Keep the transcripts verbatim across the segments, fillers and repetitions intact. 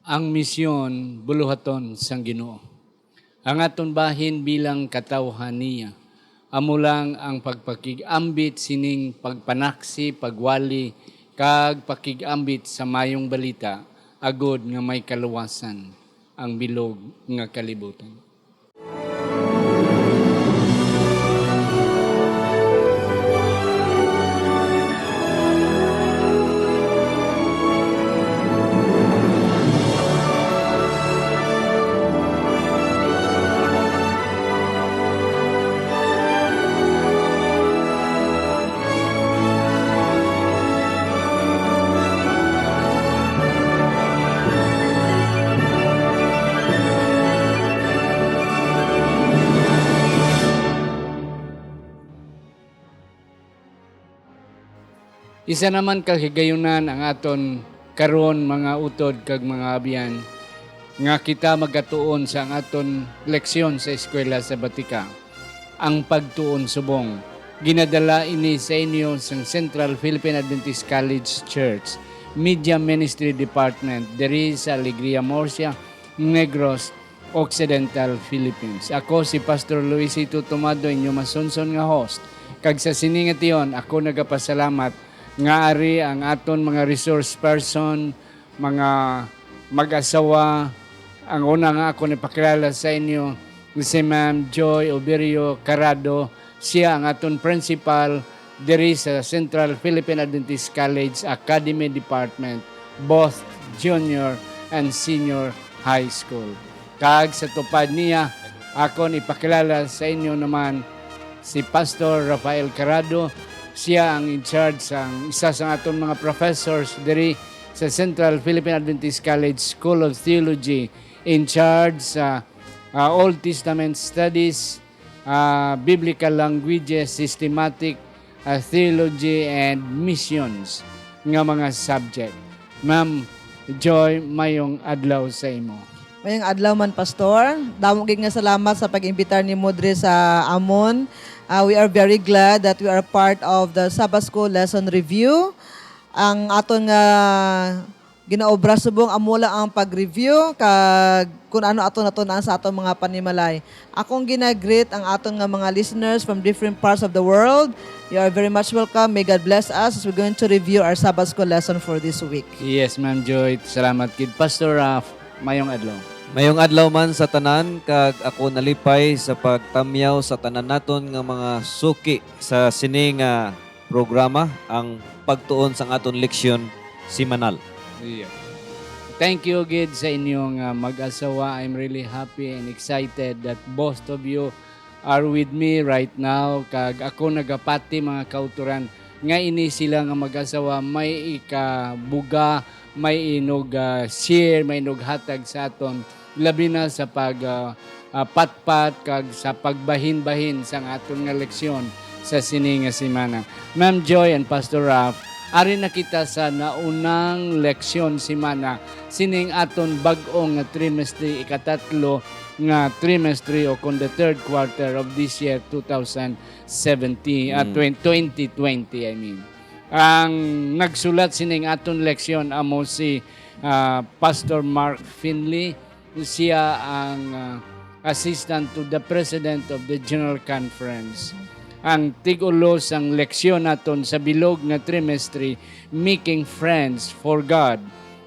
Ang misyon buluhaton sang Ginoo. Ang aton bahin bilang katawuhan niya amo lang ang pagpakig-ambit sining pagpanaksi, pagwali, kag pakig-ambit sa mayong balita, agod nga may kaluwasan ang bilog nga kalibutan. Isa naman ka higayunan ang aton karon, mga utod kag mga abyan, nga kita magatuon sa ang aton leksyon sa Eskwela Sabatika, ang pagtuon subong. Ginadala ini sa inyo sang Central Philippine Adventist College Church Media Ministry Department diri sa Alegria Murcia, Negros Occidental, Philippines. Ako si Pastor Luisito Tomado, inyo masunson nga host. Kag sa sini nga tion, ako nagapasalamat nga ari ang aton mga resource person, mga mag-asawa. Ang una nga ako nipakilala sa inyo, si Ma'am Joy Oberio Carado. Siya ang aton principal diri sa Central Philippine Adventist College Academy Department, both junior and senior high school. Kag sa tupad niya, akon ipakilala sa inyo naman si Pastor Rafael Carado. Siya ang in charge sang isa sa aton mga professors diri sa Central Philippine Adventist College School of Theology, in charge sa, ah, Old Testament Studies, ah, Biblical Languages, Systematic, ah, Theology, and Missions nga mga subject. Ma'am Joy, mayong adlaw sa imo. Mayong adlaw man, Pastor. Damo gid nga salamat sa pag-imbitar nimo diri sa amon. Ah, we are very glad that we are part of the Sabbath School Lesson Review. Ang aton nga ginaobra subong amo lang ang pag-review kag kun ano aton natun-an sa aton mga panimalay. Akong ginagreet ang aton nga mga listeners from different parts of the world. You are very much welcome. May God bless us as we're going to review our Sabbath School lesson for this week. Yes, Ma'am Joy. Salamat gid. Pastor Ralph, mayong adlaw. Mayong adlaw man sa tanan, kag ako nalipay sa pagtamyaw sa tanan naton nga mga suki sa sini nga programa, ang pagtuon sang aton leksyon semanal. Iya. Thank you gid sa inyo nga mag-asawa. I'm really happy and excited that both of you are with me right now. Kag ako nagapati, mga kauturan, nga ini sila nga mag-asawa may ikabuga, may inog, ah, share, may inog hatag sa aton, labi na sa pag, ah, ah, patpat kag sa pagbahinbahin sang aton nga leksyon sa sini nga semana. Ma'am Joy and Pastor Ralph, ari na kita sa naunang leksyon semana sining aton bag-o nga trimestre, ikatatlo nga trimestre, o kon the third quarter of this year, two thousand seventeen, ah, Mm. twen-, twenty twenty, I mean. Ang nagsulat sining aton leksyon amo si, ah, Pastor Mark Finley. Siya ang, ah, assistant to the president of the General Conference. Ang tig-ulo sang leksyon naton sa bilog nga trimestre, Making Friends for God,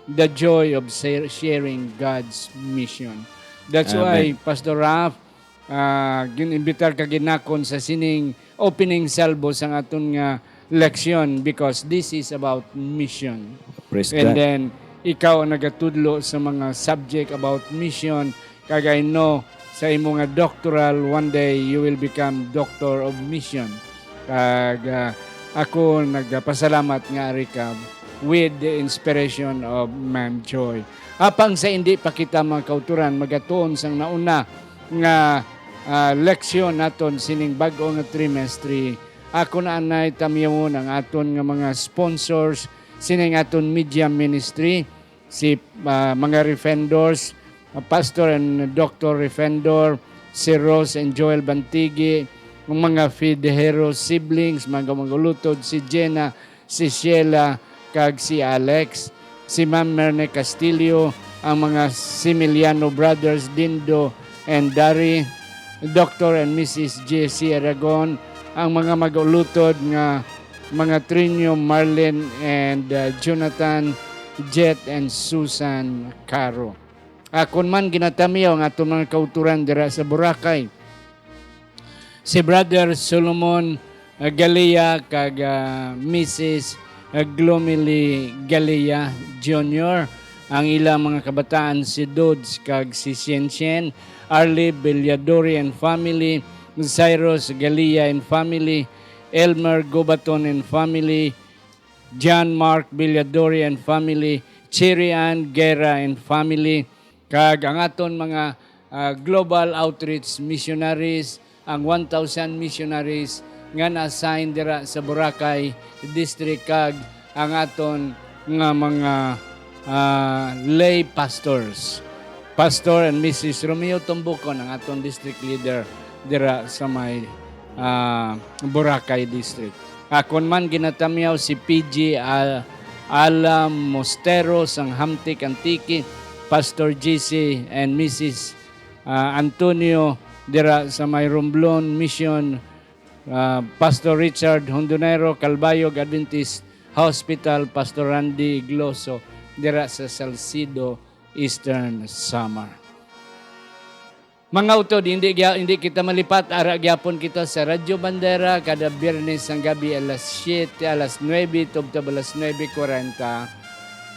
the Joy of Sa-, Sharing God's Mission. That's why, Amen. Pastor Ralph, ah, gin-imbitar ka gid nakon sa sining opening salvo sang aton nga leksyon, because this is about mission. Praise And God. Then, ikaw ang nagatudlo sa mga subject about mission, kag I know sa imo nga doctoral, one day you will become Doctor of Mission. Kag, ah, ako nagpasalamat nga ari ka with the inspiration of Ma'am Joy. Apang sa hindi pa kita, mga kauturan, magatuon sang nauna nga, ah, leksyon naton sining bag-o nga trimestre, ako na anay tamyawon ang aton nga mga sponsors sining aton media ministry, si, ah, mga Refendors, ah, Pastor and Doctor Refendor, si Rose and Joel Bantigi, ang mga Fidejero siblings, mga magulutod, si Jenna, si Sheila, kag si Alex, si Ma'am Merne Castillo, ang mga Similiano brothers, Dindo and Dari, Doctor and Missus J C Aragon, ang mga mag-ulutod nga mga trinyo, Marlene and, uh, Jonathan, Jet and Susan Caro. Akon man ginatamiyaw ang aton mga kautoran dira sa Boracay, si Brother Solomon, ah, Galea kag, ah, Missus Glomily Galea Junior, ang ilang mga kabataan, si Dodge kag si Sien Sien, Arlie Belladori and family, Cyrus Galea and family, Elmer Gobaton and family, John Mark Belladori and family, Cherry Ann Guerra and family, kag ang aton mga, ah, Global Outreach Missionaries, ang one thousand missionaries nga na-assign dira sa Boracay District, kag ang aton nga mga, ah, lay pastors. Pastor and Missus Romeo Tumbukon, ang aton district leader dira sa may, ah, Boracay District. Akon man ginatamyaw si P G Al-, Ala Mostero sang Hamtic, Antique, Pastor G C and Missus, ah, Antonio dira sa may Romblon Mission, ah, Pastor Richard Hondonero, Calbayog Adventist Hospital, Pastor Randy Igloso dira sa Salcedo, Eastern Samar. Mga utod, hindi gya-, hindi kita malipat, ara gyapon kita sa Radyo Bandera kada Biyernes sang gabi alas siyete, alas nuebe, tubtob alas nuebe kwarenta.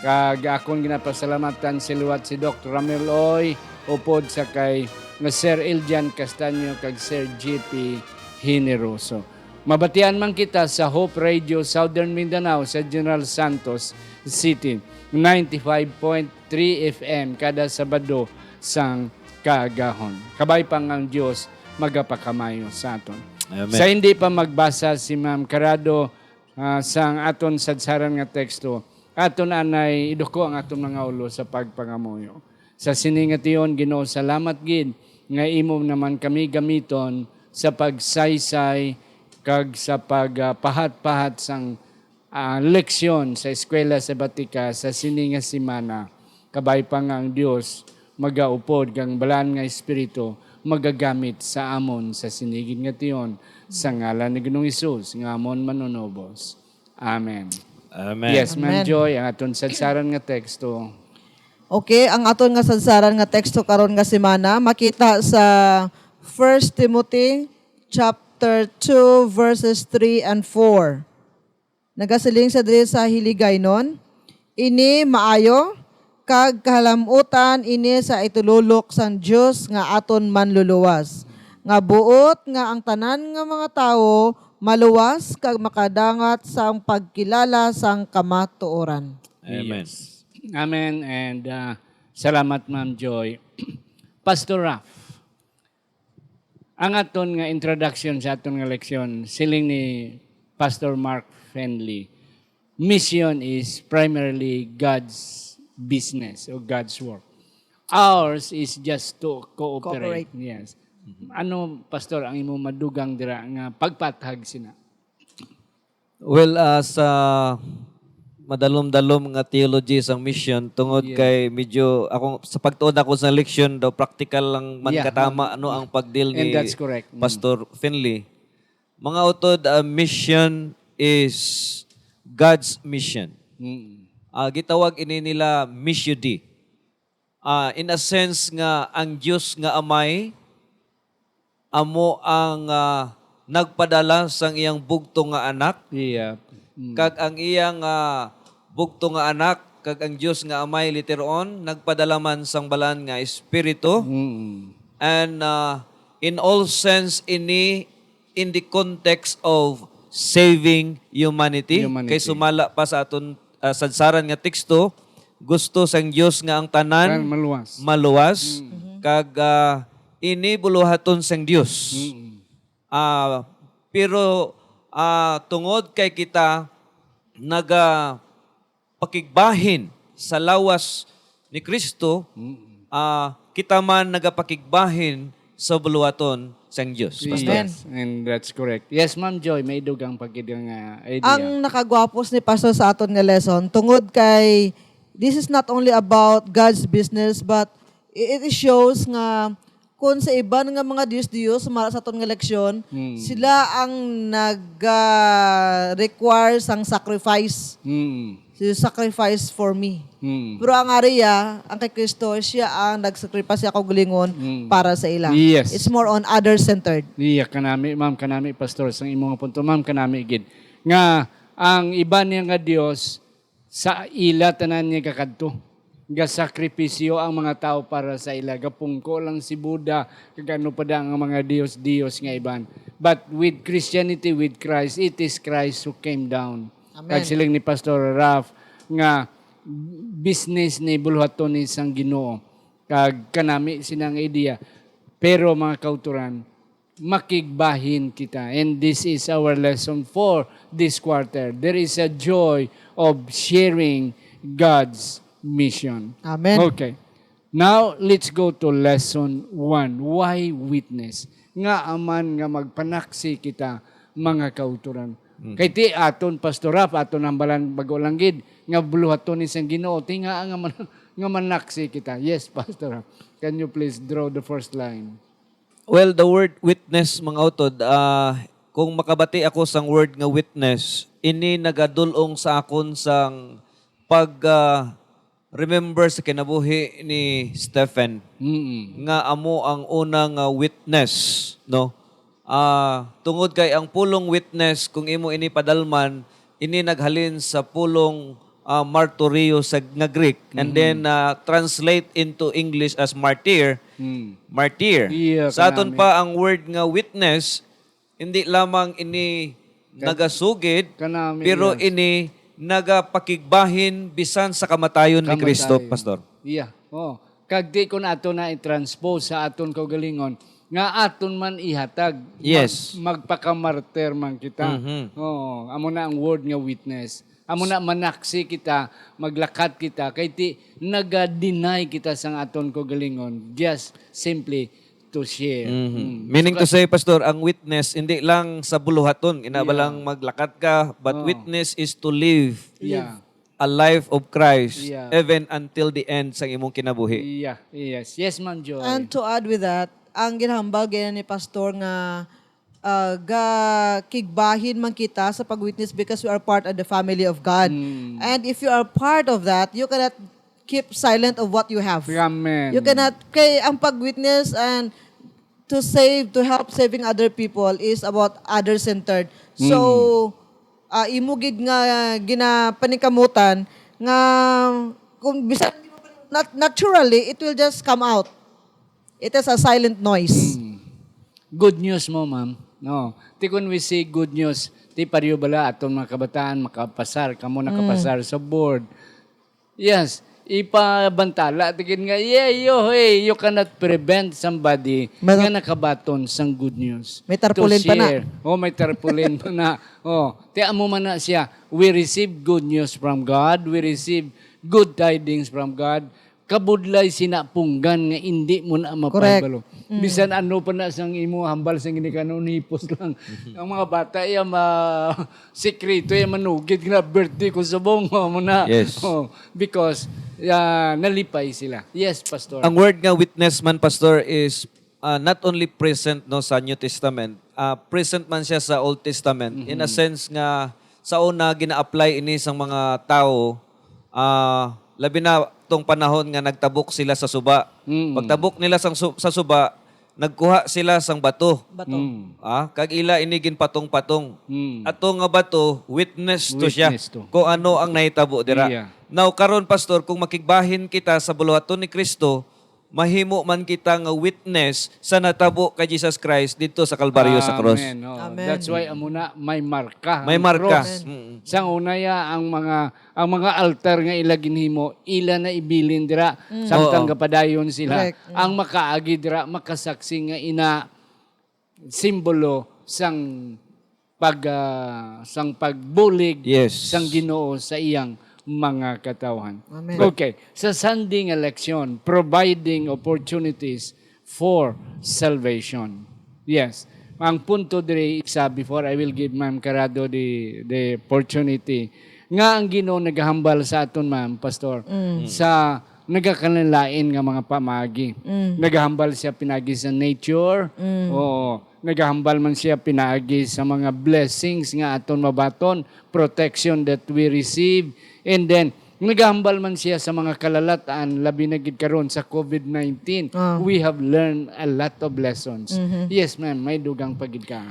Kag akon ginapasalamatan si liwat si Doc Ramil Oy, upod sa kay Sir Eljan Castaño kag Sir J P Generoso. Mabatian man kita sa Hope Radio Southern Mindanao sa General Santos City, ninety-five point three F M kada Sabado sang kaagahon. Kabay pa nga ang Dios magapakamayo sa aton. Amen. Sa hindi pa magbasa si Ma'am Carado, ah, sang aton sadsaran nga teksto, aton anay iduko ang aton mga ulo sa pagpangamuyo. Sa sini nga tion, Ginoo, salamat gid nga imo naman kami gamiton sa pagsaysay kag sa pagpahat-pahat sang, ah, leksyon sa Eskwela Sabatika sa sini nga semana. Kabay pa nga ang Dios magaupod kag ang Balaan nga Espiritu magagamit sa amon sa sini gid nga tion, sa ngalan ni Ginoong Hesus nga amon Manunubos. Amen. Amen. Yes, Ma'am Amen. Joy, ang aton sadsaran nga teksto. Okay, ang aton nga sadsaran nga teksto karon nga semana makita sa First Timothy chapter two, verses three and four. Nagasiling sa diri sa Hiligaynon, "Ini maayo kag kahalam-utan ini sa itululok sang Dios nga aton Manluluwas, nga buot nga ang tanan nga mga tawo maluwas kag makadangat sang pagkilala sang kamatuoran." Amen. Yes. Amen. And, uh, salamat, Ma'am Joy. Pastor Raf, ang aton nga introduction sa aton nga leksyon, siling ni Pastor Mark Fenley, mission is primarily God's business or God's work. Ours is just to cooperate. Cooperate. Yes. Ano, Pastor, ang imong madugang dira nga pagpathag sina? Well, ah, sa madalom-dalom nga theology sang mission, tungod Yes. kay medyo, ako, sa pagtuon ako sa leksyon daw, practical lang man Yeah. katama, ano, ang pagdeal And ni that's correct. Mm. Pastor Finley. Mga utod, ah, mission is God's mission. Mm. Ah, gitawag ini nila missio Dei. Ah, in a sense nga ang Dios nga Amay amo ang, ah, nagpadala sang iyang bugtong nga Anak, Iya. Mm. kag ang iyang, ah, bugtong nga Anak kag ang Dios nga Amay later on nagpadala man sang Balaan nga Espiritu. Mm. And, ah, in all sense, ini in the context of saving humanity. Humanity. Kay sumala pa sa aton, ah, sadsaran nga teksto, gusto sang Dios nga ang tanan Tanan maluwas. maluwas, Mm. kag, ah, ini buluhaton sang Dios. Mm. Ah, pero, ah, tungod kay kita naga pakigbahin sa lawas ni Cristo, Mm. ah, kita man nagapakigbahin sa buluhaton sang Dios. Pastor. Amen. Yes, and that's correct. Yes, Ma'am Joy, may dugang pagkidang, ah, idea. Ang nakagwapos ni Pastor sa aton nga lesson, tungod kay This is not only about God's business, but i- it shows nga kung sa iban nga mga dios-dios, mara sa aton nga leksyon, Mm. sila ang nag, ah, require sang sacrifice. Mm. So, you sacrifice for me. Mm. Pero ang ari ya, ang kay Kristo, siya ang nag-sacrifice sa kaugalingon Mm. para sa ila. Yes. It's more on other-centered. Iya, kanami, ma'am, kanami, Pastor, sang imo nga punto, ma'am, kanami gid. Nga, ang iban niya nga Dios, sa ila tanan niya gakadto. Gasakripisyo ang mga tawo para sa ila. Gapungko lang si Buddha, kag ano pa da ang mga dios-dios nga iban. But with Christianity, with Christ, it is Christ who came down. Amen. Kag siling ni Pastor Ralph nga business ni, buluhaton ni sang Ginoo. Kag kanami sina nga idea. Pero, mga kauturan, makigbahin kita. And this is our lesson for this quarter. There is a joy of sharing God's mission. Amen. Okay. Now, let's go to lesson one. Why witness? Nga aman nga magpanaksi kita, mga kauturan. Mm. Kay ti aton, Pastor Ralph, aton ang balan bago lang gid, nga buluhaton ni sang Ginoo, ti nga, nga, man- nga manaksi kita. Yes, Pastor Ralph. Can you please draw the first line? Well, the word witness, mga utod, ah, kung makabati ako sang word nga witness, ini nagadul-ong sa akon sang pag, ah, remember sa kinabuhi ni Stephen, Mm-mm. nga amo ang una nga witness, no? Ah, tungod kay ang pulong witness, kung imo ini padalman, ini naghalin sa pulong, ah, marturio sa, nga Greek, and Mhm. then, ah, translate into English as martyr, Mm. martyr. Iya, Sa aton kanami. pa, ang word nga witness, hindi lamang ini Ka- nagasugid, kanami, pero yes. ini nagapakigbahin bisan sa kamatayon ni Kristo, Kamatayon. Pastor. Iya. Oh. Kag di ko na ato na i-transpose sa aton kaugalingon, nga aton man ihatag. Yes. Mag-, magpakamartir man kita. Mhm. Oh, amo na ang word nga witness. Amo na manaksi kita, maglakat kita, kay ti naga-deny kita sang aton kaugalingon. Just simply to share. Mhm. Mm. Meaning So, to say, Pastor, ang witness, hindi lang sa buluhaton, ina ba Yeah. lang maglakat ka, but Oh. witness is to live Yeah. a life of Christ, Yeah. even until the end sang imong kinabuhi. Yeah, yes. Yes, Ma'am Joy. And to add with that, ang ginhambal gina ni Pastor nga, uh, gakigbahin man kita sa pag-witness because we are part of the family of God. Mm. And if you are part of that, you cannot keep silent of what you have. Amen. You cannot, kay ang pag-witness and to save, to help saving other people is about other-centered. So, Mm. ah, imo gid nga ginapaningkamutan nga kung bisan nat-, naturally, it will just come out. It is a silent noise. Mm. Good news mo, ma'am. No. Ti kun we say good news, ti pareho bala aton mga kabataan makapasar, kamo Mm. nakapasar sa board. Yes, ipabantala ti gid nga, yeah, yo, hey, you cannot prevent somebody May nga nakabaton sang good news. May tarpaulin pa na. To share. Oh, may tarpaulin pa na. Oh, ti amo man na siya. We receive good news from God. We receive good tidings from God. Kabudlay sina punggan nga indi mo na Correct. mapahibalo. Mm. Bisan ano pa na sang imo hambal sang ginikanon, hipos lang. Ang mga bata, iya ma-, sikreto, iya manugid nga birthday ko subong mo na. Yes. Oh, because, ah, nalipay sila. Yes, Pastor. Ang word nga witness man, Pastor, is, ah, not only present, no, sa New Testament, ah, present man siya sa Old Testament. In a Mhm. sense nga, sa una, gina-apply ini sang mga tawo, ah, labi na tong panahon nga nagtabok sila sa suba. Mm. Pagtabok nila sang su-, sa suba, nagkuha sila sang bato. Bato. Mm. Ah, kag ila ini ginpatong-patong. Mm. Ato nga bato, witness to siya Witness to. kung ano ang nahitabo dira. Yeah. Now, karon, Pastor, kung makigbahin kita sa buluhaton ni Kristo, mahimo man kita nga witness sa natabo kay Jesus Christ didto sa Kalbaryo sa krus. Amen. Oh, Amen. That's why amo na may marka May ang marka. krus. Mm. Sang una ya, ang mga, ang mga altar nga ila ginhimo, ila na ibilin dira, Mm. samtang Oo. gapadayon sila. Correct. Mm. Ang makaagi dira, makasaksi nga ina simbolo sang pag, ah, sang pagbulig Yes. sang Ginoo sa iyang mga katawhan. Amen. Okay, sa Sunday nga leksyon, providing opportunities for salvation. Yes. Ang punto diri isa, before I will give Ma'am Carado the, the opportunity, Nga ang Ginoo nagahambal sa aton, ma'am, Pastor, Mm. sa nagakalalain nga mga pamaagi. Mm. Nagahambal siya pinaagi sa nature. Mm. Oo. Nagahambal man siya pinaagi sa mga blessings nga aton mabaton, protection that we receive. And then, nagahambal man siya sa mga kalalatan, labi na gid karon sa covid nineteen. Ah. We have learned a lot of lessons. Mhm. Yes, ma'am. May dugang pa gid ka.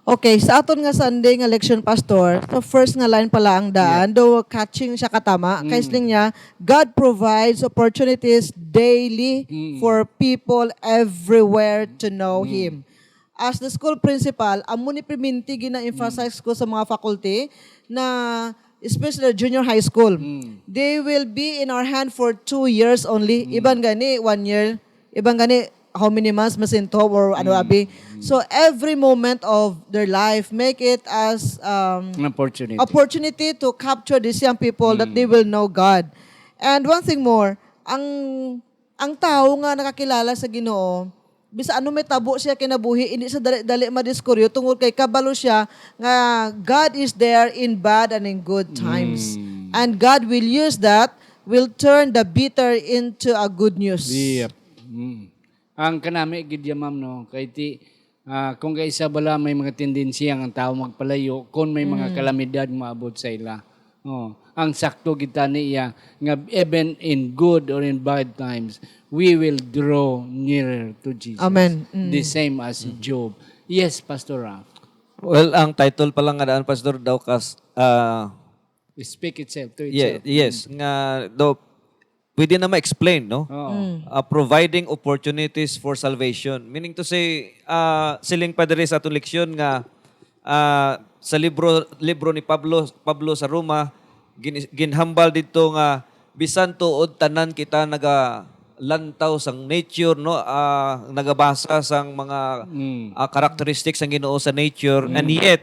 Okay, sa aton nga Sunday nga leksyon, Pastor, sa first nga line pala ang daan, Yeah. though catching siya katama, kay Mm. siling niya, "God provides opportunities daily Mm. for people everywhere to know Mm. Him." As the school principal, amo ni perminti gina-emphasize Mm. ko sa mga faculty na, especially junior high school, Mm. they will be in our hand for two years only. Mm. Iban gani, one year. Iban gani, how many months, masintob or ano, Mm. abi. Mm. So, every moment of their life, make it as, um, An opportunity. opportunity to capture these young people that Mm. they will know God. And one thing more, ang, ang tawo nga nakakilala sa Ginoo, bisan ano may tabo siya kinabuhi, hindi sa dali-dali madiskuryo tungod kay kabalo siya nga God is there in bad and in good times. Mm. And God will use that, will turn the bitter into a good news. Yep. Mm. Ang kanami gid ya, ma'am, no, kay ti, ah, kung kaisa bala may mga tendency ang tawo magpalayo kung may mga Mm. kalamidad maabot sa ila. Oh, ang sakto gid tani iya nga even in good or in bad times, we will draw nearer to Jesus. Amen. Mm. The same as Mm. Job. Yes, Pastor Ralph. Well, ang title pa lang nga daan, Pastor, daw kas-, ah, Speak itself to Ye-, itself. yes, Mm. nga daw pwede na ma-explain, no? Oo. Mm. Ah, providing opportunities for salvation. Meaning to say, ah, siling pa diri sa atong leksyon nga, ah, sa libro, libro ni Pablo, Pablo sa Roma, gin-, ginhambal didto nga bisan tuod tanan kita nagalantaw sang nature, no? Ah, nagabasa sang mga, Mm. ah, characteristics sang Ginoo sa nature, and Mm. yet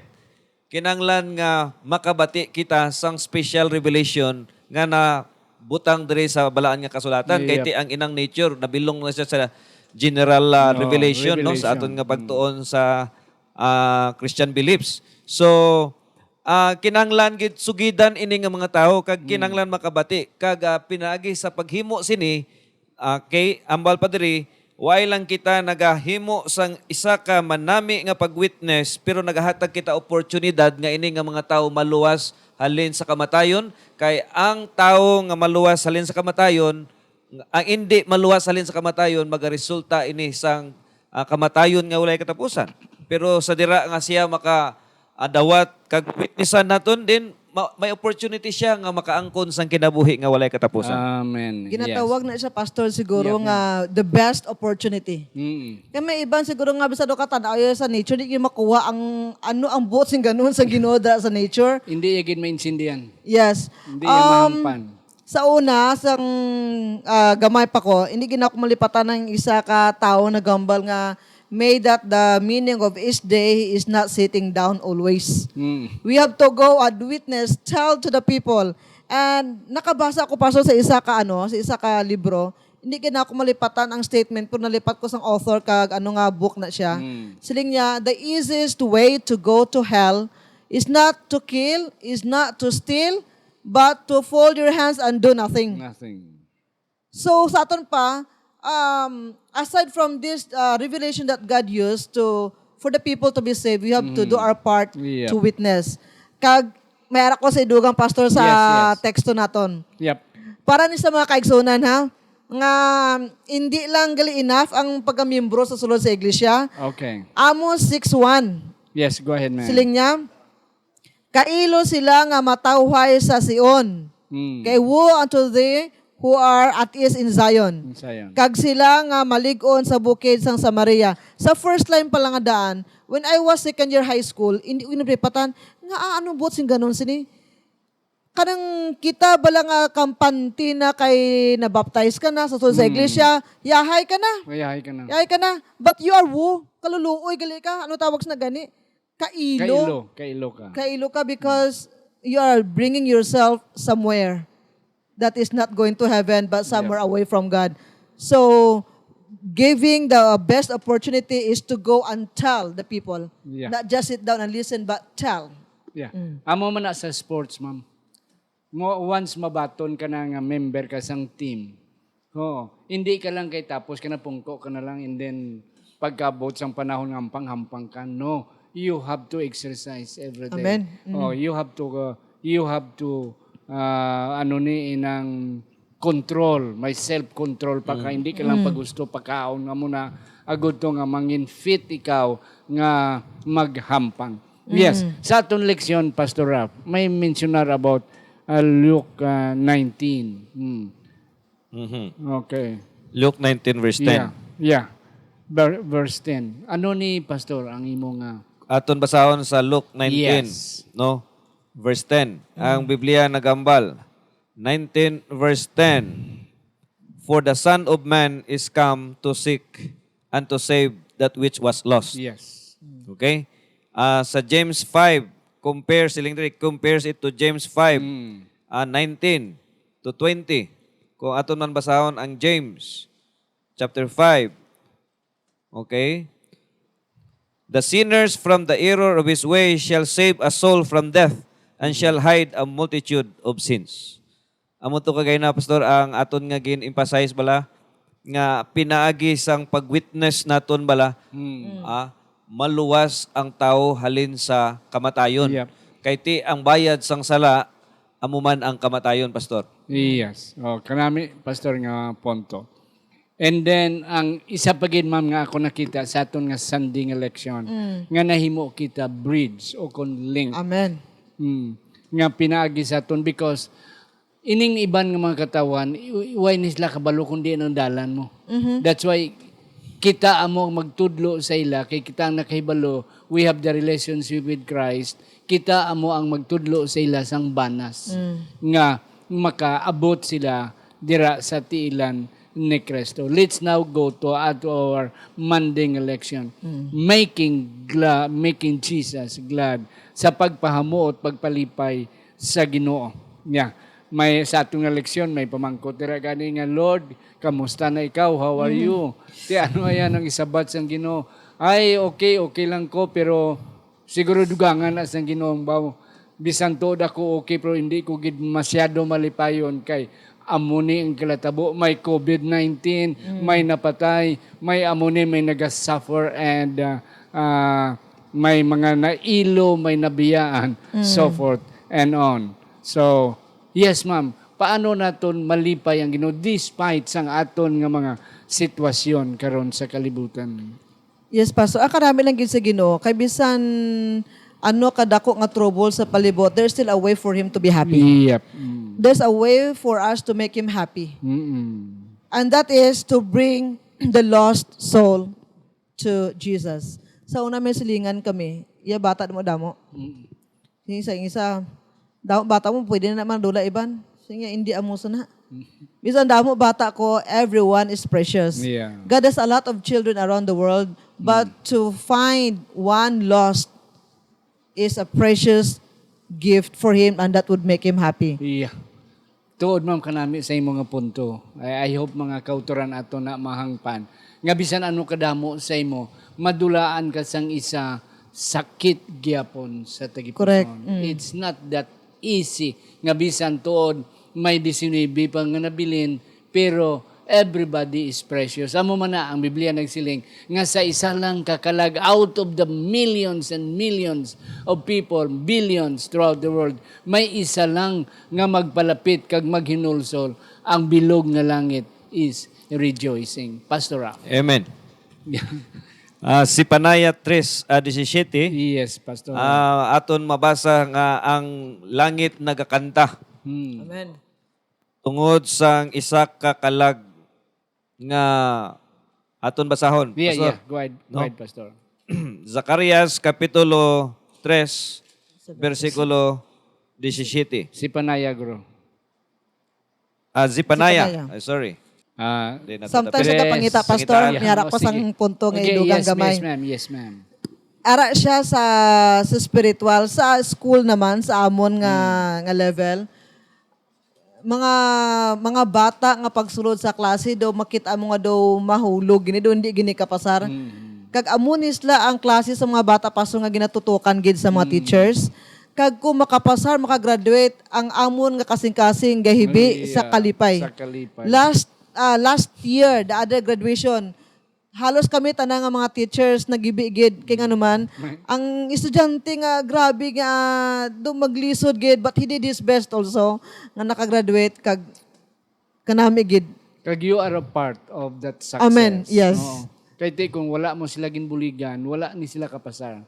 kinahanglan nga makabati kita sang special revelation nga nabutang diri sa Balaan nga Kasulatan. Kay Yep. ti ang inang nature, nabilong na siya sa general, ah, No, revelation, no, sa revelation. aton nga Mm. pagtuon sa, ah, Christian beliefs. So, ah, kinahanglan gid sugidan ini nga mga tawo kag Mm. kinahanglan makabati. Kag, ah, pinaagi sa paghimo sini, Okay, ambal pa diri, wala lang kita nagahimo sang isa ka manami nga pag-witness, pero nagahatag kita oportunidad nga ini nga mga tawo maluwas halin sa kamatayon, kay ang tawo nga maluwas halin sa kamatayon, ang indi maluwas halin sa kamatayon, magaresulta ini sang, ah, kamatayon nga walay katapusan. Pero sa dira nga siya maka, ah, dawat kag witnessan naton, then ma-, may opportunity siya nga makaangkon sang kinabuhi nga walay katapusan. Amen. Ginatawag Yes. na siya, Pastor, siguro Yeah. nga the best opportunity. Mm. Kay may iban siguro nga bisado ka tan-aw sa nature, di gyud makuha ang ano ang buot sing ganun sa Ginoo dira sa nature. Hindi ya gid maintindihan. Yes. Hindi ya Um, mahampan. Sa una, sang, ah, gamay pa ko, hindi gid ako malipatan ang isa ka tawo naghambal nga, "May that the meaning of each day is not sitting down always." Mm. We have to go and witness, tell to the people. And nakabasa ako, Pastor, sa isa ka, ano, sa isa ka libro. Hindi gid ako malipatan ang statement, pero nalipat ko sang author kag ano nga book na siya. Mm. Siling niya, "The easiest way to go to hell is not to kill, is not to steal, but to fold your hands and do nothing." Nothing. So, sa aton pa, um, aside from this, uh, revelation that God used to, for the people to be saved, we have to do Mm. our part Yeah. to witness. Kag, may ara ko sa idugang pastor sa Yes, yes. teksto naton. Yep. Para ni sa mga kaigsunan, ha, nga hindi lang gali enough ang pagkamiyembro sa sulod sa iglesia. Okay. Amos six one. Yes, go ahead, ma'am. Siling niya, "Kailo sila nga matawhay sa Sion. Mm. Kay woe unto thee who are at ease in Zion. In Zion. Kag sila nga malig-on sa bukid sang Samaria." Sa first line pa lang nga daan, when I was second year high school, hindi ko ginapalipatan nga, ah, ano buot sing ganun sini? Kanang kita bala nga kampante na kay nabaptize ka na sa sulod sa Mm. iglesia, yahay ka na. Mayahay ka na. Yahay ka na. But you are woe, kaluluoy gali ka. Ano tawag sa gani? Kailo. Kailo, kailo ka. Kailo ka because you are bringing yourself somewhere that is not going to heaven but somewhere Yep. away from God. So, giving the best opportunity is to go and tell the people. Yeah. Not just sit down and listen, but tell. Yeah. Mm. Amo man na sa sports, ma'am. Mo, once mabaton ka na nga member ka sang team, oo, hindi ka lang kay tapos ka na, pungko ka na lang, and then pagkabot sang panahon nga hampang-hampang ka. No, you have to exercise every day. Amen. Mm. Oh, you have to, uh, you have to, uh, ano ni, inang control, may self-control pa ka, hindi ka lang pagusto pakaon nga muna, agud to nga mangin fit ikaw nga maghampang. Yes, sa aton leksyon, Pastor Ralph, may mensionar about, uh, Luke, uh, nineteen. Hmm. Mhm. Okay. Luke nineteen verse ten. Yeah, yeah. Ver-, verse ten. Ano ni, Pastor, ang imo nga? Aton basahon sa Luke nineteen, yes, no? Verse ten. Ang Biblia nagambal, nineteen verse ten, "For the Son of Man is come to seek and to save that which was lost." Yes. Okay? Ah, sa James five, compare, siling diri, compares it to James five, Mm. ah, nineteen to twenty. Kung aton man basahon ang James chapter five, okay? "The sinners from the error of his way shall save a soul from death and shall hide a multitude of sins." Amo to kagay na, Pastor, ang aton nga gin-emphasize bala, nga pinaagi sang pag-witness naton bala, Hmm. ah, maluwas ang tawo halin sa kamatayon. Yep. Kay ti ang bayad sang sala, amo man ang kamatayon, Pastor. Yes. Oh, kanami, Pastor, nga punto. And then, ang isa pa gid, ma'am, nga ako nakita sa aton nga Sunday nga leksyon, Mm. nga nahimo kita bridge o kon link. Amen. Mm. Nga pinaagi sa aton, because ining iban nga mga katawhan, i-, why ni sila kabalo kung diin ang dalan mo? Mhm. That's why kita amo ang magtudlo sa ila, kay kita ang nakahibalo, we have the relationship with Christ, kita amo ang magtudlo sa ila sang banas Mm. nga makaabot sila dira sa tiilan ni Kristo. Let's now go to, uh, to our Monday nga leksyon. Mm. Making gla-, making Jesus glad sa pagpahamuot, pagpalipay sa Ginoo. Yeah. May sa aton nga leksyon, may pamangkot dira gani nga, "Lord, kamusta na ikaw? How are Mm. you?" Ti ano ayan ang isabat sang Ginoo? "Ay, okay, okay lang ko, pero siguro dugangan na sang Ginoo ang baw. Bisan tuod ako okay, pero hindi ko gid masyado malipayon kay amo ni ang kalatabo. May covid nineteen, Mm. may napatay, may amo ni, may naga-suffer, and, uh, uh, may mga nailo, may nabiyaan, Mm. so forth and on." So, yes, ma'am. Paano naton malipay ang Ginoo despite sang aton nga mga sitwasyon karon sa kalibutan? Yes, Pastor. Ang karami lang gid sa Ginoo, kay bisan ano kadako nga trouble sa palibot, there's still a way for him to be happy. Yep. Mm. There's a way for us to make him happy. Mm-mm. And that is to bring the lost soul to Jesus. Sa una, may silingan kami. Iya, bata mo damo. Mm. Sing isa, isa, "Damo bata mo, pwede na naman dula iban." Sing iya, "Hindi, amo sa na." Bisan damo bata ko, everyone is precious. Yeah. God has a lot of children around the world, but Mm. to find one lost is a precious gift for him, and that would make him happy. Yeah. Tuod, ma'am, kanami sa imo nga punto. I, I hope mga kautoran ato na mahangpan nga bisan ano kadamo sa imo, madulaan ka sang isa, sakit gyapon sa tagipusoon. Correct. Mm. It's not that easy nga bisan tuod may disinuybe pa nga nabilin, pero everybody is precious. Amo man na ang Biblia nagsiling nga sa isa lang ka kalag, out of the millions and millions of people, billions throughout the world, may isa lang nga magpalapit kag maghinulsol, ang bilog nga langit is rejoicing. Pastor Ralph. Amen. Ah, Zephaniah tres, ah, disisyete, Yes, Pastor. ah, aton mabasa nga ang langit nagakanta Hmm. Amen. tungod sang isa ka kalag nga aton basahon, Yeah, Pastor. yeah. Go ahead. Go No? ahead, Pastor. Zacarias Kapitulo tres, Sa bersikulo disisyete. Zephaniah, guro. Ah, Zephaniah. Zephaniah. Ay, sorry. Ah, Di na to Sometimes dapat. Yes. Nagapangita, Pastor, Pangita. May ara Oh, ko sang sige. punto nga Okay, idugang yes, gamay. Yes, ma'am. Yes, ma'am. Ara siya sa, sa spiritual, sa school naman, sa amon nga, Hmm. nga level. Mga, mga bata nga pagsulod sa klase, daw makita mo nga daw mahulog, gini daw hindi gini kapasar. Hmm. Kag amo ni sila ang klase sa mga bata, Pastor, nga ginatutukan gid sa mga Hmm. teachers. Kag kung makapasar, makagraduate, ang amon nga kasing-kasing gahibi Ay, sa ah, kalipay. Sa kalipay. Last, ah, last year, the other graduation, halos kami tanan nga mga teachers nagibi gid. Kay ngano man, ang estudyante nga grabe nga do maglisod gid, but he did his best also nga nakagraduate kag kanami gid. Kag you are a part of that success. Amen. Yes. Oo. Kay ti kung wala mo sila ginbuligan, wala ni sila kapasar.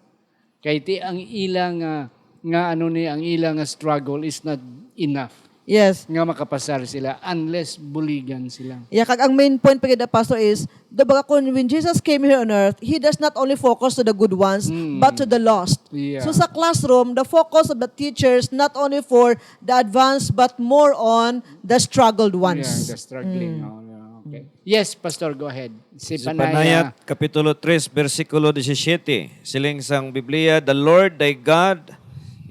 Kay ti ang ila nga, nga ano ni, ang ila nga struggle is not enough Yes. nga makapasar sila unless buligan sila. Yeah, kag ang main point pa gid, Pastor, is, do baga kun when Jesus came here on earth, he does not only focus to the good ones, Mm. but to the lost. Yeah. So sa classroom, the focus of the teachers not only for the advanced but more on the struggled ones. Yeah, the struggling. Mm. Oh, yeah, okay. Yes, Pastor, go ahead. Si Si Panaya. Panayat, Kapitulo tres, bersikulo disisyete, siling sang Biblia, "The Lord thy God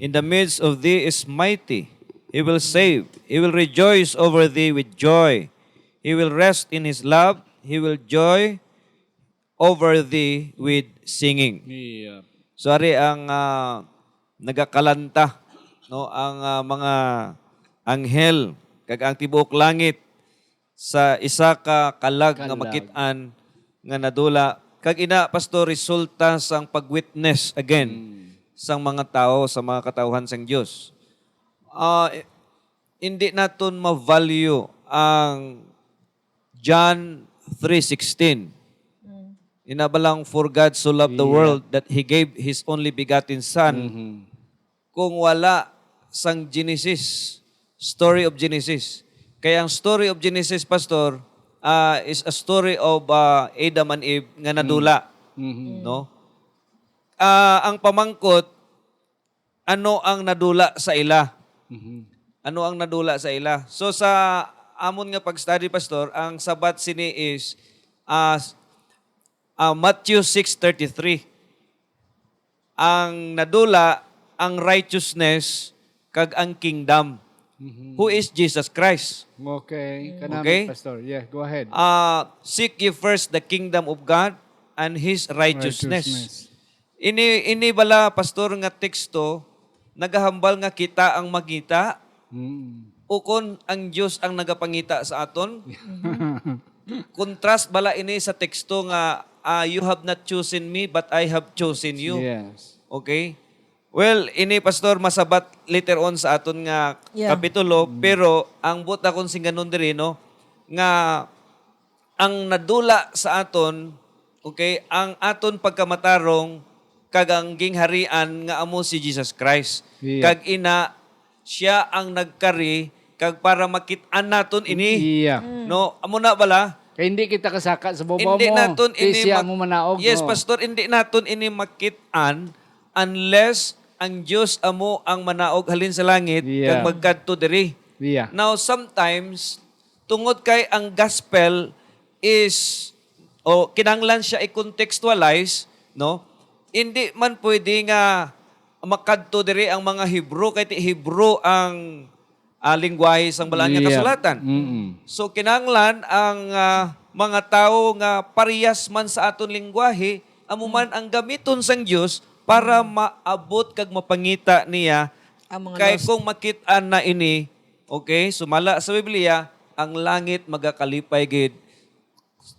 in the midst of thee is mighty. He will save. He will rejoice over thee with joy. He will rest in his love. He will joy over thee with singing." Yeah. So, ari ang, ah, nagakalanta, no, ang, ah, mga anghel kag ang tibuok langit sa isa ka kalag nga Kalag. makit-an nga nadula. Kag ina, Pastor, resulta sang pag-witness again Mm. sang mga tawo, sa mga katawhan sang Dios. Ah, i-, hindi naton ma-value ang John three sixteen. Mm. Ina ba lang, "For God so loved the Yeah. world that He gave His only begotten Son." Mhm. Kung wala sang Genesis, story of Genesis. Kay ang story of Genesis, Pastor, ah, is a story of, ah, Adam and Eve nga nadula, Mm. Mhm. no? Ah, ang pamangkot, ano ang nadula sa ila? Mhm. Ano ang nadula sa ila? So, sa amon nga pag-study, Pastor, ang sabat sini is, ah, s-, ah, Matthew six thirty-three. Ang nadula, ang righteousness, kag ang kingdom. Mhm. Who is Jesus Christ? Okay, kanami, Okay? Pastor. Yeah, go ahead. Ah, "Seek ye first the kingdom of God and His righteousness." Righteousness. Ini, ini bala, Pastor, nga teksto, nagahambal nga kita ang mangita, Mm. ukon ang Dios ang nagapangita sa aton? Contrast bala ini sa teksto nga, ah, "You have not chosen me, but I have chosen you." Yes. Okay? Well, ini, Pastor, masabat later on sa aton nga Yeah. kapitulo, Mm. pero ang buot akong singganon diri, no, nga ang nadula sa aton, okay, ang aton pagkamatarong kag ang gingharian nga amo si Jesus Christ. Iya. Kag ina, siya ang nagkari kag para makit-an naton ini. Iya. Mm. No, amo na bala? Kay hindi kita kasaka sa babaw Hindi mo, naton kay ini siya mag-, mo manaog, Yes, no? Pastor, hindi naton ini makit-an unless ang Dios amo ang manaog halin sa langit Iya. kag magkadto diri. Iya. Now, sometimes, tungod kay ang gospel is, o kinahanglan siya i-contextualize, no? Hindi man pwede nga makadto diri ang mga Hebrew, kay ti Hebrew ang, ah, lingwahe sang Balaan nga Yeah. Kasulatan. Mm-mm. So, kinahanglan ang, ah, mga tawo nga parehas man sa aton lingwahe, amo Mm. man ang gamiton sang Dios para Mm. maabot kag mapangita niya. Ang mga Kay lost. kung makit-an na ini, okay, sumala sa Biblia, ang langit magakalipay gid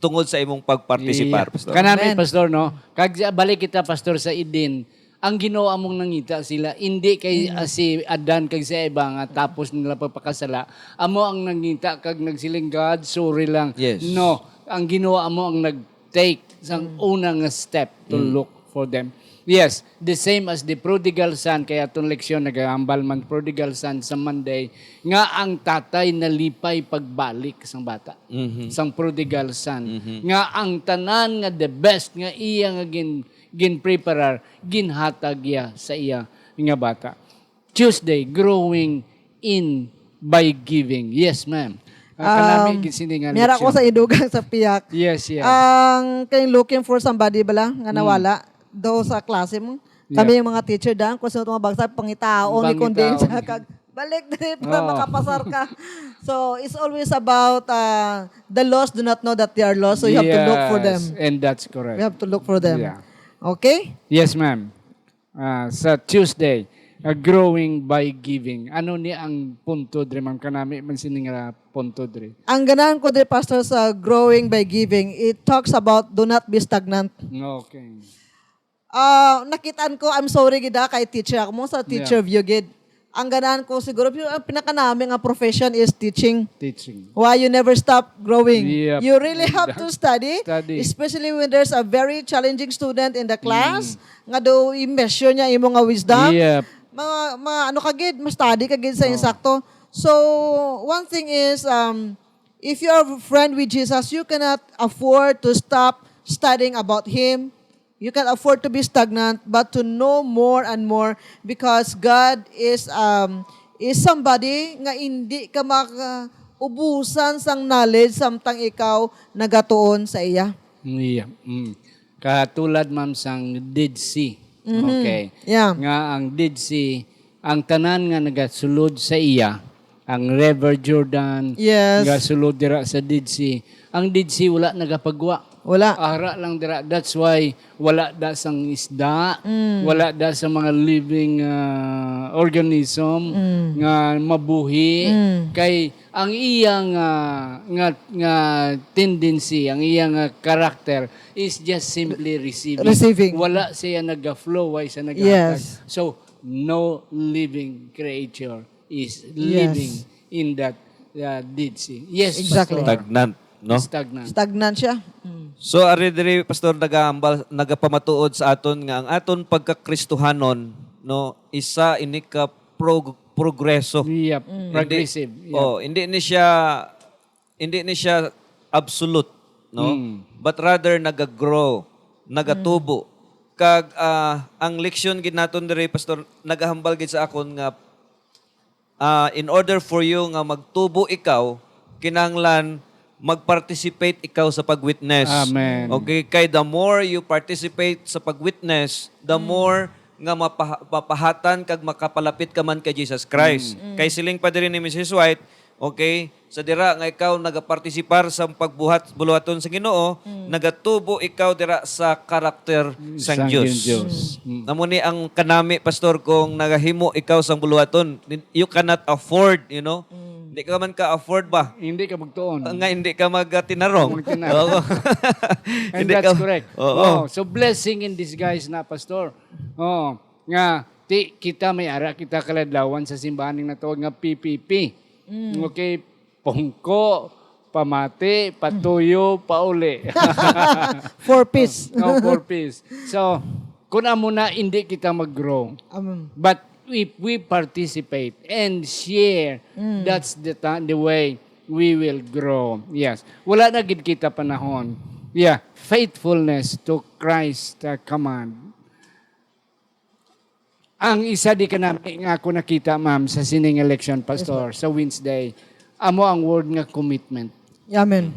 tungod sa imong pagpartisipar, Yeah. Pastor. Kanami, Amen. Pastor, no? Kag sa-, balik kita, Pastor, sa Eden. Ang Ginoo among nangita sila, hindi kay, Mm. ah, si Adan kag si Eva nga tapos nila pagpakasala. Amo ang nangita kag nagsiling, "God, sorry lang." Yes. No, ang Ginoo amo ang nag-take sang Mm. una nga step to Mm. look for them. Yes, the same as the prodigal son, kay aton leksyon nagahambal man prodigal son sa Monday, nga ang tatay nalipay pagbalik sang bata, Mhm. sang prodigal son, Mhm. nga ang tanan nga the best nga iya nga gin-, ginpreparar, ginhatag iya sa iya nga bata. Tuesday, growing in by giving. Yes, ma'am. Ah, kanami Um, gid sini nga mira ko leksyon. Sa idugang sa piyak. Yes, yes. Ang kay looking for somebody bala nga Mm. nawala do sa klase mo. Yeah. Kami yung mga teacher daan, kung sino itong mabagsak, pangitaon, Pangitaon. i-condemn siya, kag balik dali para Oo. makapasar ka. So, it's always about, uh, the lost do not know that they are lost, so you have to look for them. Yes, and that's correct. You have to look for them. Yeah. Okay? Yes, ma'am. Ah, sa Tuesday. Uh, growing by giving. Ano ni ang punto diri, ma'am? Kanami man sini nga punto diri. Ang ganahan ko diri, Pastor, sa growing by giving, it talks about do not be stagnant. Okay. Ah, nakitaan ko, I'm sorry gid, ah, kay teacher ako mo sa teacher Yeah. view gid. Ang ganahan ko siguro, pero ang pinakanami nga profession is teaching. Teaching. Why you never stop growing? Yep. You really have to study, Study. especially when there's a very challenging student in the class, nga do i-measure niya imo nga wisdom. Yep. Mga, mga ano ka gid, ma-study ka gid sa insakto. So, one thing is, um, if you are a friend with Jesus, you cannot afford to stop studying about Him. You can afford to be stagnant, but to know more and more, because God is um is somebody nga hindi ka makaubusan sang knowledge samtang ikaw nagatuon sa iya. Yeah. Mm. Katulad, ma'am, sang Dead Sea. Mhm. Okay. Yeah. Nga ang Dead Sea, ang tanan nga nagasulod sa iya, ang River Jordan, Yes. nga sulod dira sa Dead Sea. Ang Dead Sea wala nagapagwa. Wala. Ara lang dira. That's why wala da sang isda, Mm. wala da sa mga living ah, organism Mm. nga mabuhi. Mm. Kay ang iya nga nga nga tendency, ang iya nga character is just simply receiving. Receiving. Wala siya naga-flow, wala siya naghatag. Yes. So, no living creature is Yes. living in that uh, Dead Sea. Yes, Exactly. Pastor. Stagnant, no? Stagnant. Stagnant siya. Mm. So, ari diri, Pastor, nagahambal, nagapamatuod sa aton nga ang aton pagkakristohanon, no, isa ini ka prog- progreso. Yep. Mm. Progressive. Hindi, Yep. oh, hindi ni siya hindi ni siya absolute, no? Mm. But rather nagagrow, nagatubo. Kag ah, ang leksyon gid naton diri, Pastor, nagahambal gid sa akon nga ah, in order for you nga magtubo ikaw, kinahanglan mag-participate ikaw sa pag-witness. Amen. Okay, kay the more you participate sa pag-witness, the more nga mapaha- mapahatan kag makapalapit ka man kay Jesus Christ. Kay siling pa diri ni Missus White, okay, sa dira nga ikaw nagapartisipar sa pagbuhat buluhaton sa Ginoo, nagatubo ikaw dira sa karakter sang Sang Dios. Dios. Mm. Amo ni ang kanami, Pastor, kung nagahimo ikaw sang buluhaton, you cannot afford, you know? Hindi ka man ka-afford ba? Hindi ka magtuon. Nga hindi ka magtinarong. Magtinarong. Oo. And Hindi that's ka- correct. Oo. Oh, so blessing in disguise na, Pastor. Oh, nga ti kita may ara kita kaladlawan sa simbahan ning natawag nga P P P. Okay, pungko, pamati, patuyo, pauli. Four P's. No, four P's. So, kung amo na, hindi kita mag-grow. Um, But if we participate and share, that's the ta- the way we will grow. Yes. Wala na gid kita panahon. Yeah, faithfulness to Christ uh, command. Ang isa di kanami nga ako nakita, ma'am, sa sining election, Pastor, sa Wednesday, amo ang word nga commitment. Amen.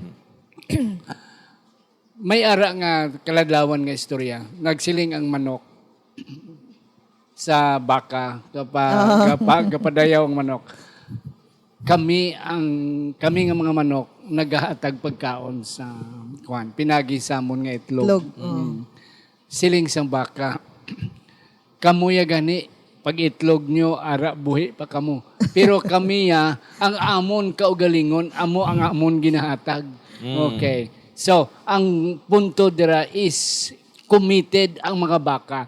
May ara nga kaladlawan nga istorya. Nagsiling ang manok sa baka, gapa, gapa, gapadayaw ang manok. Kami ang kami nga mga manok nagahatag pagkaon sa kuan, pinagi sa amon nga itlog. Itlog, oh. Mm. Siling sang baka, "Kamo ya gani, pag itlog nyo, ara buhi pa kamo. Pero kami ya, ang amon kaugalingon, amo ang amon ginahatag." Okay. So, ang punto dira is committed ang mga baka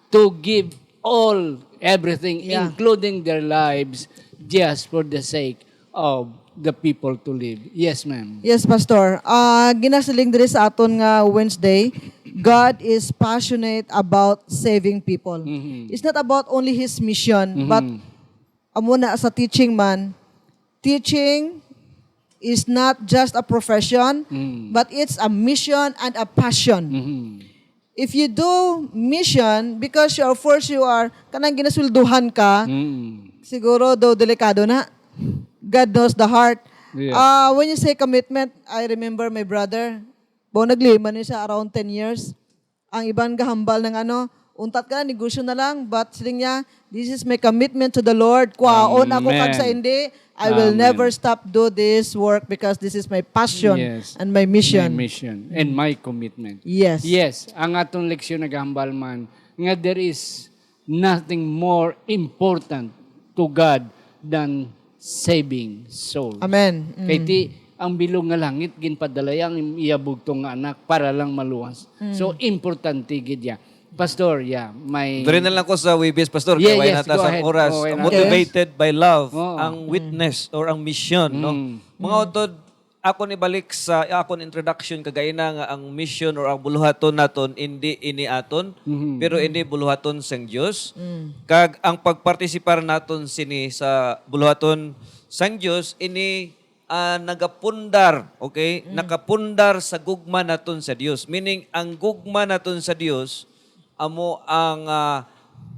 to give all, everything, Yeah. including their lives, just for the sake of the people to live. Yes, ma'am. Yes, Pastor. Ah, ginasiling diri sa aton nga Wednesday, God is passionate about saving people. Mhm. It's not about only His mission, Mhm. but amo na sa teaching man, teaching is not just a profession, Mm. but it's a mission and a passion. Mhm. If you do mission because you are forced, you are kanang ginasweldohan ka, Mm. siguro do delikado na. God knows the heart. Yeah. Ah, when you say commitment, I remember my brother. Bo naglima ni siya around ten years. Ang iban gahambal ng ano, untat ka na, negosyo na lang. But siling niya, "This is my commitment to the Lord. Kwaon ako kag sa Amen. hindi, I will Amen. never stop do this work because this is my passion Yes. and my mission." My mission and my commitment. Yes. Yes, ang atong leksyon nagahambal man nga there is nothing more important to God than saving souls. Amen. Mm. Kay ti ang bilog nga langit ginpadala iya ang iya bugtong nga anak para lang maluwas. So importante gid ya. Pastor, yeah, may Diri na lang ko sa Webis, Pastor. Yeah, Kaya yes, nata go sa ahead. Oras. Okay na. Motivated by love, Oo. ang witness or ang mission, no? Mm. Mga utod, ako ni balik sa akon introduction kagaina nga ang mission or ang buluhaton naton hindi ini aton, Mhm. pero ini buluhaton sang Dios. Kag ang pagpartisipar naton sini sa buluhaton sang Dios ini ah, nagapundar, okay? Nakapundar sa gugma naton sa Dios. Meaning, ang gugma naton sa Dios amo ang ah,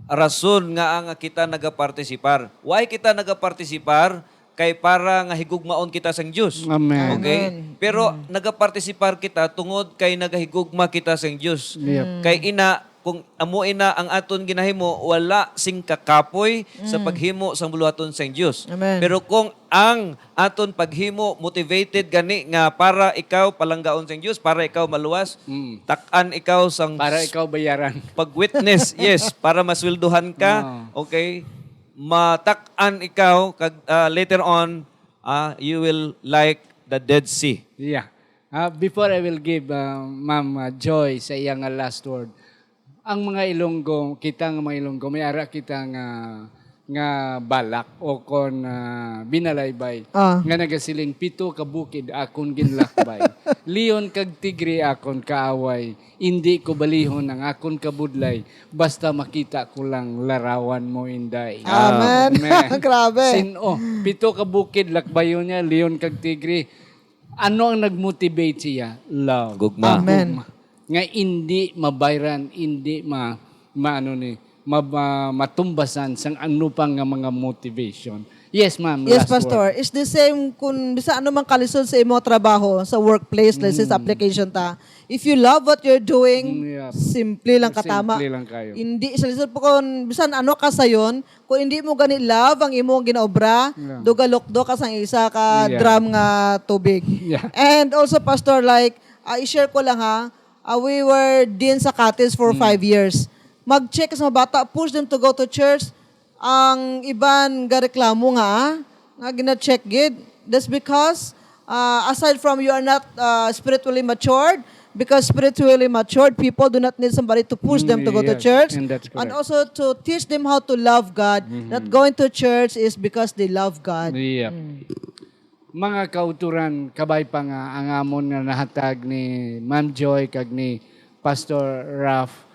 rason nga ang kita nagapartisipar. Why kita nagapartisipar? Kay para nga higugmaon kita sang Dios. Amen. Okay? Amen. Pero nagapartisipar kita tungod kay nagahigugma kita sang Dios. Yep. Kay ina, kung amo ina ang aton ginahimo, wala sing kakapoy sa paghimo sang buluhaton sang Dios. Amen. Pero kung ang aton paghimo motivated gani nga para ikaw palanggaon sang Dios, para ikaw maluwas, Mm. tak-an ikaw sang Para ikaw bayaran. pag-witness, yes, para masweldohan ka, Ah. okay? Matak-an ikaw kag ah, later on, ah, you will like the Dead Sea. Yeah. Ah, before I will give ah, Ma'am ah, Joy sa iya nga last word, ang mga Ilonggo, kita nga mga Ilonggo, may ara kita nga nga balak o kon ah, binalaybay Ah. nga nagasiling, "Pito ka bukid akon ginlakbay, leon kag tigre akon kaaway, indi ko balihon ang akon kabudlay, basta makita ko lang larawan mo, Inday." Amen. Amen. Grabe. Sin-o, pito ka bukid lakbayon niya, leon kag tigre. Ano ang nag-motivate siya? Love. Gugma. Amen. Gugma. Nga hindi mabayran, hindi ma, maano ni, ma, ma- matumbasan sang ano pa nga mga motivation. Yes, ma'am. Yes, Last Pastor. word. It's the same kung bisa ano mang kalisod sa imo trabaho, sa workplace, let's say, sa application ta. If you love what you're doing, Mm, yeah. simple lang katama. Simple lang kayo. Hindi, sa lisod po kung bisan ano ka sayon, kung hindi mo gani love ang imo ginaobra, Yeah. dugalokdo ka sang isa ka Yeah. drum nga tubig. Yeah. And also, Pastor, like, ah, i-share ko lang ha, ah, we were din sa cottage for Mm. five years. Mag-check sa mga bata, push them to go to church. Ang iban gareklamo nga, ah, nga gina-check gid. That's because, ah, aside from you are not ah, spiritually matured, because spiritually matured people do not need somebody to push them to go to Mm, yes. church. And that's And correct. Also to teach them how to love God. Mm-hmm. That going to church is because they love God. Yep. Mga kauturan, kabay pa nga ang amon nga nahatag ni Ma'am Joy kag ni Pastor Ralph,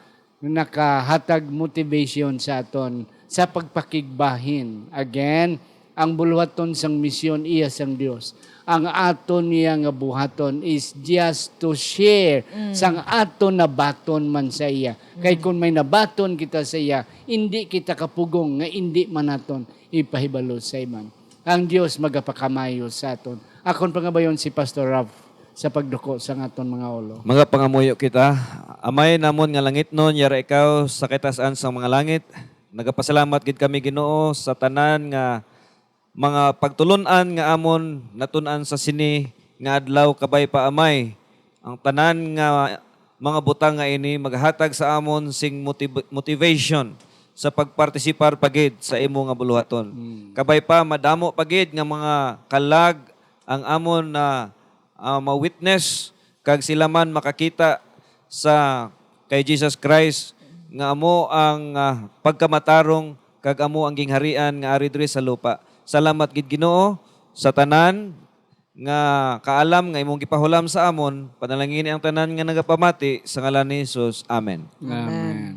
nakahatag motivation sa aton sa pagpakigbahin. Again, ang buluhaton sang misyon iya sang Dios. Ang aton niya nga buhaton is just to share sang aton nabaton man sa iya. Kay kung may nabaton kita sa iya, hindi kita kapugong nga hindi man naton ipahibalo sa iban. Ang Dios magapakamaayo sa aton. Akon pangabayon si Pastor Ralph sa pagduko sa aton mga ulo. Magapangamuyo kita. Amay namon nga langitnon, yara ikaw sa kataas-an sang mga langit. Nagapasalamat gid kami, Ginoo, sa tanan nga mga pagtulon-an nga amon natun-an sa sini nga adlaw, kabay pa, Amay. Ang tanan nga mga butang nga ini maghatag sa amon sing motiv- motivation sa pagpartisipar pa gid sa imo nga buluhaton. Kabay pa, madamo pa gid nga mga kalag ang amon na ah, ma-witness, kag sila man makakita sa kay Jesus Christ nga amo ang ah, pagkamatarong kag amo ang gingharian nga ari diri sa lupa. Salamat gid, Ginoo, sa tanan nga kaalam nga imong gipahulam sa amon. Panalangini ang tanan nga nagapamati sa ngalan ni Jesus. Amen. Amen.